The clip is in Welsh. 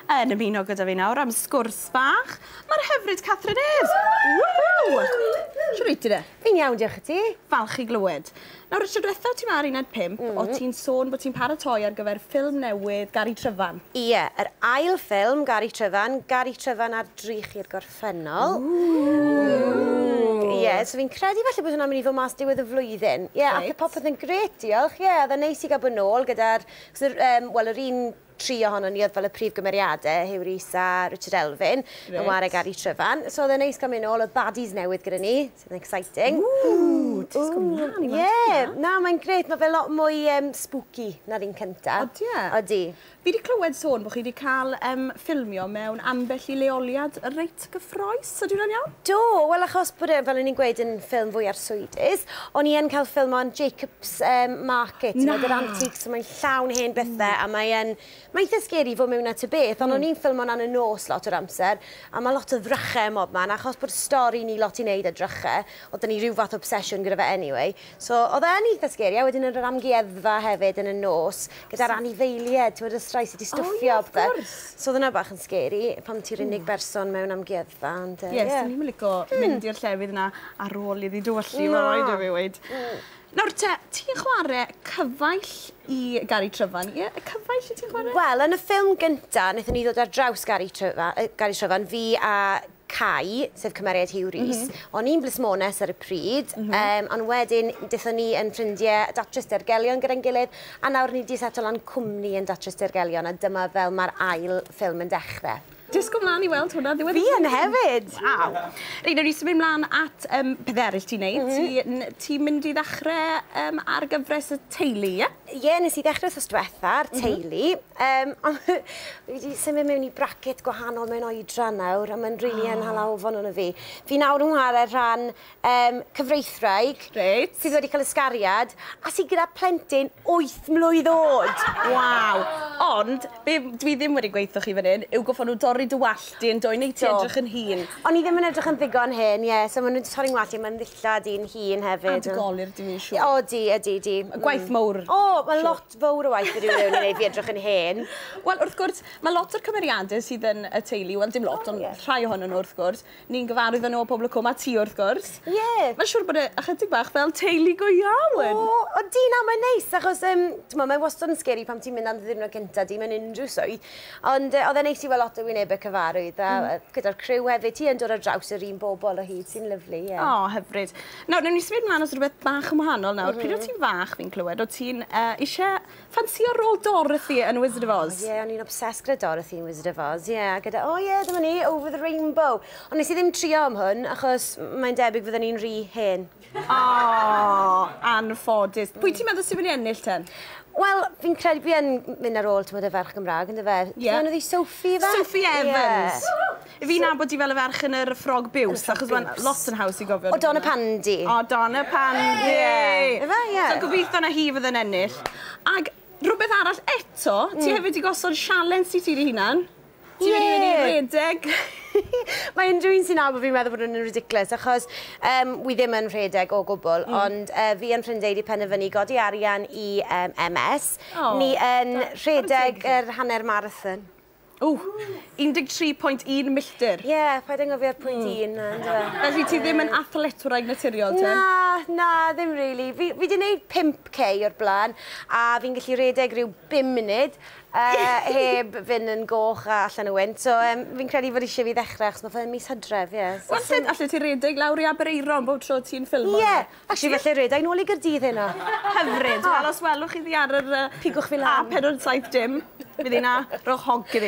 Yn ymuno gyda fi nawr am sgwrs fach, mae'r hyfryd Catherine Ayres. Woohoo! Shwt wyt ti de? Fi'n iawn, diolch i ti. Falch i glywed. Nawr, y tro diwetha ti 'ma ar Uned 5, o ti'n sôn bod ti'n paratoi ar gyfer ffilm newydd Gary Tryfan. Ie, yr ail ffilm, Gary Tryfan, Gary Tryfan ar drych i'r gorffennol. Ie, so fi'n credu falle bod hwnna'n mynd i fod mas diwedd y flwyddyn. Ie, ac y popeth yn grêt, diolch. Ie, oedd e'n neis i gael bod nôl gyda'r, wel, yr un tri ohonon ni oedd fel y prif gymeriadau, Huw Rees a Richard Elfyn, yn ware Gary Tryfan. So oedd e'n neis cael mynd nôl, oedd baddies newydd gyda ni, sydd yn exciting. Ww, disgwyl mlaen i weld Ie, na, mae'n grêt, mae fe lot mwy spooky na'r un cynta. Odi e? Odi. Fi wedi clywed sôn bod chi wedi cael ffilmio mewn ambell i leoliad reit gyffrous, ydy hwnna'n iawn? Do, wel achos bod e, fel o'n i'n gweud, yn ffilm fwy arswydus, o'n i yn cael ffilm o'n Jacobs Market, Na. yr antiques, so mae'n llawn hen bethau, a mae'n eitha scary fod mewn at y beth, ond o'n i'n ffilmo yn y nos lot o'r amser, a mae lot o ddrychau ym mhob man, achos bod stori ni lot i wneud â drychau, oedd ni rhyw fath o obsession gyda fe anyway. So oedd e'n eitha scary, a wedyn yn yr amgueddfa hefyd yn y nos, gyda'r anifeiliaid, ti'n gwybod, y rhai sydd wedi stwffio ie, a of pethau. course. So oedd hwnna bach yn scary, pan ti'n unig berson mewn amgueddfa. Ond, Ie, ie. swn i'm yn licio mynd i'r llefydd yna ar ôl iddi dywyllu, Na. mae'n rhaid i fi weud. Nawr te, ti'n chwarae cyfaill i Gary Tryfan, ie? Y cyfaill i ti'n chwarae? Wel, yn y ffilm gynta, wnaethon ni ddod ar draws Gary Tryfan, Gary Tryfan, fi a Kai, sef cymeriad Huw Rees. O'n i'n blismones ar y pryd, ond wedyn daethon ni yn ffrindiau datrys dirgelion gyda'n gilydd, a nawr ni wedi setlo lan cwmni yn datrys dirgelion, a dyma fel mae'r ail ffilm yn dechrau. Disgwyl mlaen i weld hwnna ddiwedd y Fi yn flwyddyn. hefyd! Waw. Reit, nawr ni symud mlaen at pethau eraill ti'n neud. Ti'n mynd i ddechrau ar gyfres y teulu, ie? Ie, nes i ddechrau wythnos diwetha ar teulu. Ond fi wedi symud mewn i bracket gwahanol mewn oedran nawr, a mae'n rili yn hala ofon ono fi. Fi nawr yn chwarae rhan cyfreithwraig, sydd wedi cael ysgariad, a sydd gyda plentyn 8 mlwydd oed. Waw. Ond, be dwi ddim wedi gweithio chi fan hyn, yw goffon nhw dorri dy wallt di yn doi neu ti Do. edrych yn hŷn. O'n i ddim yn edrych yn ddigon hŷn, ie, so maen nhw'n torri'n wallt i, mae'n ddillad i'n hŷn hefyd. A dy golur di mi'n siŵr. O, di, ydi, di. Gwaith mawr. O, mae lot fawr o waith wedi rhywun i wneud fi edrych yn hen. Wel, wrth gwrs, mae lot o'r cymeriadau sydd yn y teulu, wel dim lot, ond rhai ohonyn nhw wrth gwrs, ni'n gyfarwydd â nhw o Pobol y Cwm a ti wrth gwrs. Ie. Mae'n siŵr bod e ychydig bach fel teulu go iawn. O, odi, na, mae'n neis, achos t'mo, mae wastad yn scary pan ti'n mynd am ddiwrnod cynta di mewn unrhyw swydd, ond oedd e'n neis i weld lot o wynebau cyfarwydd, a gyda'r criw hefyd, ti yn dod ar draws yr un bobl o hyd, sy'n lyfli, ie. O, hyfryd. Nawr, newn ni symud mlaen at rhywbeth bach yn wahanol nawr. Pryd o ti'n fach, fi'n clywed, o ti'n eisiau ffansio rôl Dorothy yn Wizard of Oz? Ie, o'n i'n obsessed gyda Dorothy yn Wizard of Oz, ie, a gyda, o ie, dyma ni, Over the Rainbow. Ond nes i ddim trio am hwn, achos mae'n debyg fydden ni'n rhy hen. O, anffodus. Pwy ti'n meddwl sy'n mynd i ennill ten? Wel, fi'n credu fi yn mynd ar ôl, ti'n y ferch Gymraeg, ynddo fe? Ie. Ti'n hi Sophie, fe? Sophie Evans. Fi'n nabod i fel y ferch yn yr ffrog biws, achos mae'n lot yn haws i gofio. O Donna Pandy. O, Donna Pandy. Ie. Ife? Ie. So gobeithio na hi fydd yn ennill. Ag rhywbeth arall eto, ti hefyd i gosod sialens i ti dy hunan. Ti wedi mynd i redeg. Mae unrhyw un sy'n nabod fi'n meddwl bod nhw'n ridiculous, achos wi ddim yn rhedeg o gwbl, ond fi yn ffrindiau wedi penderfynu godi arian i MS. O, Ni yn rhedeg teg. yr hanner marathon. Ww, 13.1 milltir. Ie, yeah, paid anghofio'r pwynt un na, yndyfe? Felly ti ddim yn athletwraig naturiol, te? Na, ddim really. Fi wedi gwneud 5K o'r blaen, a fi'n gallu redeg rhyw 5 munud heb fynd yn goch a allan o wynt. So fi'n credu fod eisiau fi ddechrau, achos mae fe'n mis Hydref, ie. So, Wel, alle ti redeg lawr i Aberaeron bob tro ti'n ffilmo? Ie, actually falle redeg nôl i Gaerdydd heno. Hyfryd. Wel, os welwch chi ddi ar yr Pigwch fi lan. A47 dim, fydd hi na, rhowch honc iddi.